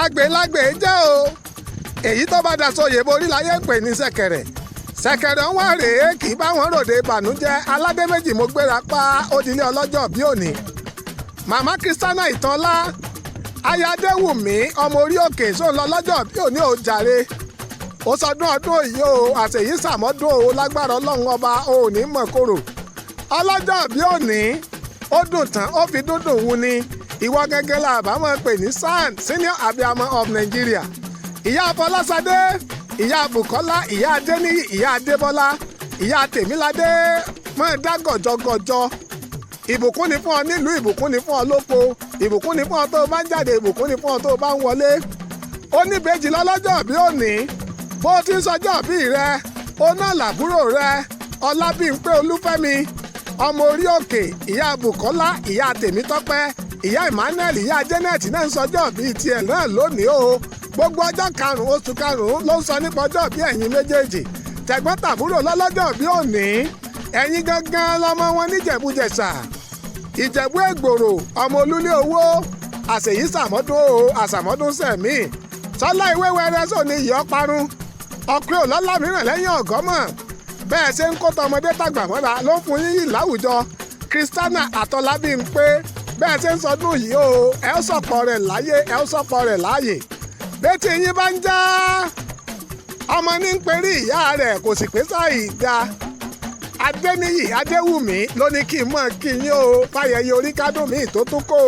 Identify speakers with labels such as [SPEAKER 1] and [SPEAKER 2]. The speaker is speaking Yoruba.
[SPEAKER 1] Àgbèlágbè jẹ́ o. Èyí tó bá daṣọ òyìnbó orí láyé ń pè ní ṣẹ̀kẹ̀rẹ̀. Ṣẹ̀kẹ̀rẹ̀ ń wá rèé, kì í bá wọn ròde ìbànújẹ́. Aládé méjì mo gbéra pa òdìlé ọlọ́jọ́ bí òní. Màmá Kristiana Ìtànlá, Ayádéwùmí, ọmọ orí òkè sóun lọ lọ́jọ́ bí òní ò jàre. Ó sọdún ọdún òyì o, àṣèyí sàmọ́dún o, lágbára Ọlọ́run Ọba o ò ní mọ̀ kóró. Ọlọ́jọ́ bí òní ó dùn tán, ó fi dúndùn wù ni. Ìwọ gẹ́gẹ́ la bá máa pè ní SAN, Senior Abiamọ of Nigeria. Ìyá Fọláṣadé, ìyá Bùkọ́lá, ìyá Adéníyì, ìyá Adébọ́lá, ìyá Tèmíládé, máa dá gọ̀jọ̀gọ̀jọ̀. Ìbùkún ni fún ọ nílùú, ìbùkún ni fún ọ lóko, ìbùkún ni fún ọ tó o bá ń jáde, ìbùkún ni fún ọ tó o bá ń wọlé. Oníbejì lọ́lọ́jọ́ bí òní. Bó o ti ń sọjọ́ bí rẹ, ó náà làbúrò rẹ, Ọlábímpé Olúfẹ́mi, ọmọ orí òkè, ìyá Bùkọ́lá, ìyá Tèmítọ́pẹ́, ìyá Emmanuel, ìyá Janet náà ń sọjọ́ bíi tiẹ̀ náà lónìí o. Gbogbo ọjọ́ 5 oṣù 5 ló ń sọ nípa ọjọ́ bí ẹ̀yin méjèèjì, tẹ̀gbọ́n tàbúrò lọ́lọ́jọ́ bí òní. Ẹ̀yin gangan lọmọ wọn níjẹ̀bújẹ̀ṣà, Ìjẹ̀bú Ègbòrò, ọmọ olúlé owó. Àṣèyí sàmọ́dún o, àṣàmọ́dún sẹ̀mí. Sọlá ìwé wẹrẹ sóni ìyọ́ parun ọkùnrin òlọ́lá mìíràn lẹ́yìn ọ̀gọ́mọ̀. Bẹ́ẹ̀ ṣe ń kó tọmọdé tàgbà mọ́ra ló ń fún yín yìí láwùjọ. Kristiana Àtọ́lábí ń pé bẹ́ẹ̀ ṣe ń sọdún yìí o, ẹ ó sọ̀pọ̀ rẹ̀ láyé, ẹ ó sọ̀pọ̀ rẹ̀ láàyè. Bẹ́tí yín bá ń já, ọmọ ní ń perí ìyá rẹ̀ kò sì pé sáì da. Adéníyì Adéwùmí ló ní kí n mọ̀ kí yín o fàyẹyẹ orí kádùn míì tó tún kò.